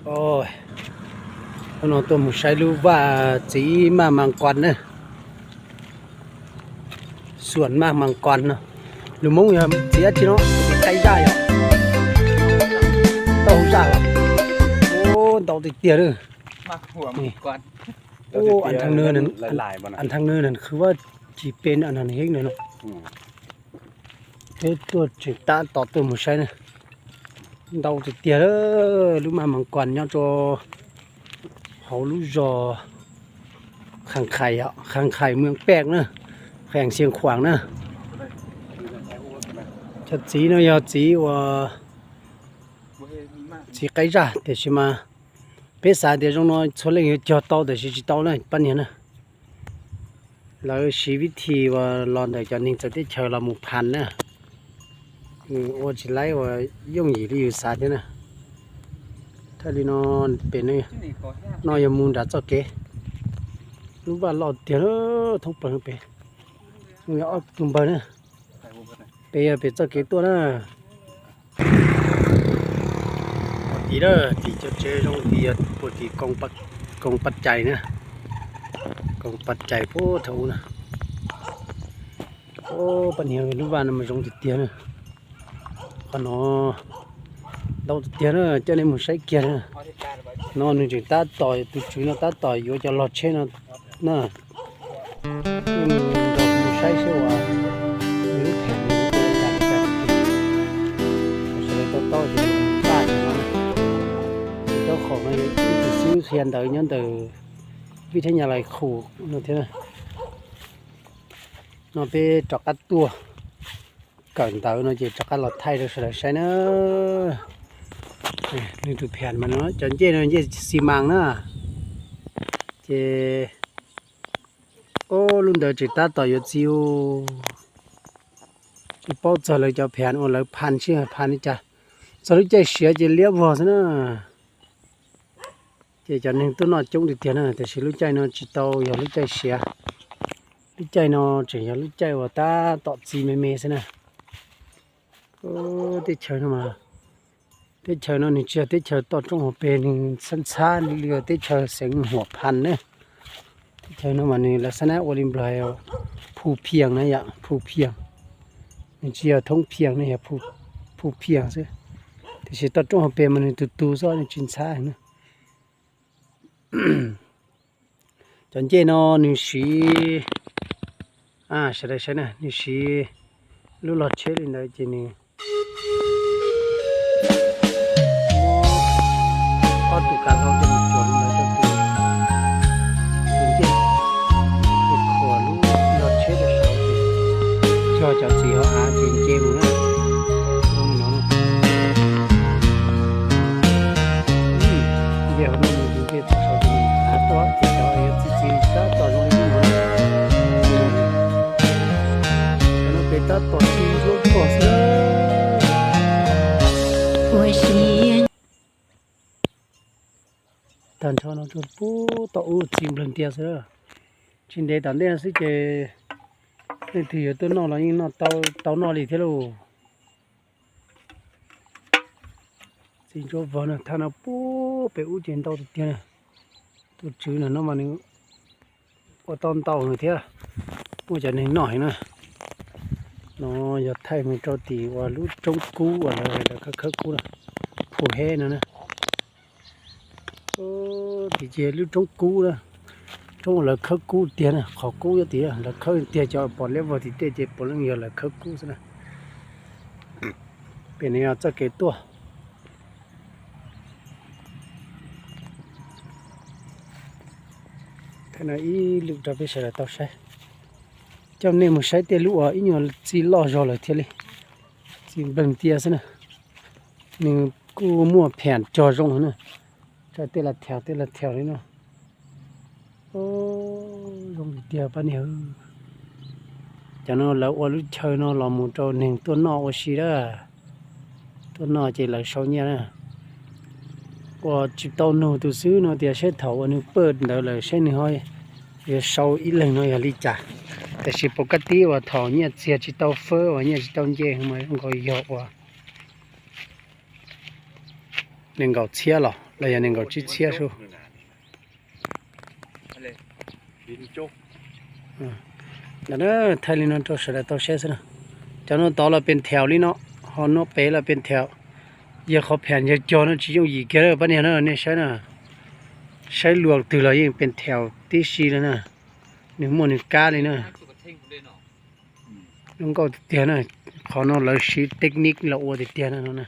Hnub no tuaj mus saib lub vaj txiv maj mas nqos na, xuam maj mas nqos no. Lus Hmoob yog txiv dab tsi no? Txiv qaib zaj yom? Tau zaj los? Ntau tiag tiag lawm. Nthang nws khwv vaj tsis pe no, heev no. Peb tuaj tseem tab tom tuaj mus saib na. Ntau tiag tiag lawm, lub maj mas nqos nyob rau hauv lub zos Khas Khais, Khas Khais Meej Pej na, Khas Xeev Khuam na. Cov txiv no yog txiv uas txiv qaib zaj, tiam sis mas peb xav tias zoo no txhua leej yuav cog tau tiam sis tsis tau na pab niag na. Lawv siv vib thi uas los ntawm cov neeg txawv teb chaws los mus phan na. Ua tsis laib uas yooj yim li yus xav thiab na. Thawj li no, pem no yog mus nram txoj kev. Lub vaj loj tiag, thoob plaws pem. Yog ob tug npawg na. Pem yog pem txoj kev tuaj na. Tim na, tim cov tsev zoo tim yog puag tim koom paj cais na. Koom paj cais puag thaum ub na. Pab niag lub vaj no mas zoo tiag tiag na. Qhov no ntau tiag tiag na, coj nej mus saib kiag na. No nws tseem tab tom, tus tswv no tab tom yuav cov log tsheb no na. Nej mus nrog kuv mus saib seb uas nws lub theem nws ua li cas li cas. Sawv daws to taub ces npaj no na. Ces rau qhov no yog ib tug xib hwb qhia ntawv nyob ntawm vib thab nyas lais khum no thiab na. No peb rov qab tuaj kawm ntawv no ces rov qab los thaij rau sawv daws saib na. Nws tus pham mas no, cov ncej no ncej xi mas na. Ces, o, lub ntawd tseem tab tom yuav txi. Tsis paub txog lawv cov pham uas lawv phan sib phan li cas. Txog lub caij siav ces liab vog xwb na. Ces cov neeg tuaj noj coob tiag tiag na, tiam sis lub caij no tsis tau yog lub caij siav. Lub caij no tseem yog lub caij uas tab tom txi me me xwb na. Teb chaws no mas, teb chaws no nws tsis yog teb chaws toj roob hauv pes, nws ntxhab ntxhab li teb chaws xeev Huam Phan na. Teb chaws no mas nws lawv xab nab ua li Nplog hais phu phias na yom, phu phias. Nws tsis yog thoob phias, nws yog phu phias xwb. Tiam sis toj roob hauv pes mas nws tus tus xwb, nws tsis ntxhab na. Cov ncej no nws siv, sawv daws saib na, nws siv lub log tsheb li ntawd ces nws muab ob tug kav hlau coj mus tsuas li ntawd rau tus ncej, ces khuam lub log tsheb rau saud ces cog cov txiv hauv av ces nce mus na. Zoo li no na. Nce hauv no mus ces nce txog saud ces av tuaj ces cov yuav txi txiv tab tom zoo li no. Cov no pem tab tom txi ntsuab koj xwb. Tag nrho no rau pub tom ub txi nplawg ntias xwb. Tsis ntev tom ntej no xwb ces leej twg yuav tuaj noj los yeej noj tau, tau noj li thiab lauj. Txiv ntsuab vog no thaj no pub pem ub ces ntau tiag tiag na. Tus tswv no no mas nws ua tau ntau no thiab, muaj cov neeg noj heev na. No yog thaij mus rau tim uas lub roob kub uas lawv khawb khawb kub na, Phu Heb no na. Tim ces lub roob kub na, roob uas lawv khawb kub tiag na, qhov kub yog tim lawv khawb tiag, cov pom liab vog tim tej ces puav leej yog lawv khawb kub xwb na. Pem no yog txoj kev tuaj. Thaij no ib lwm rau peb sawv daws tau saib. Coj nej mus saib tej lub uas ib nyuag txi loj zog lawm thiaj li, txi nplawg ntias xwb na. Nws kuj muaj pham cog zoo na, tej la thas tej la thas li no. Zoo li tiag pab niag. Cov no lawv ua lub chaw no los mus rau neeg tuaj noj ua si lawm. Tuaj noj ces lawv sau nyiaj na. Ua tsis tau nug tus xib hwb no tias seb thaum uas nws pawj ntawd lawm seb nws ho yuav sau ib leeg no yog li cas. Tiam sis pom kaj tib uas thaum nyiaj txiag tsis tau fawb uas nyiaj tsis tau nce mas zoo nkaus yog uas nees nkaum txhiab los Los yog nees nkaum tsib txhiab sub. Ntawm no thaij li no rau sawv daws tau saib xwb na. Cov no tod los pes thaum li no, ho no pem los pes thaum. Yog qhov pham yog cog no tsis yooj yim kiag pab niag na, nej saib na. Saib luag twg los yeej pes thaum tib si li na. Nws muaj nws kab li na. Zoo nkauj tiag tiag na. Qhov no lawv siv technique los ua tiag tiag na no na.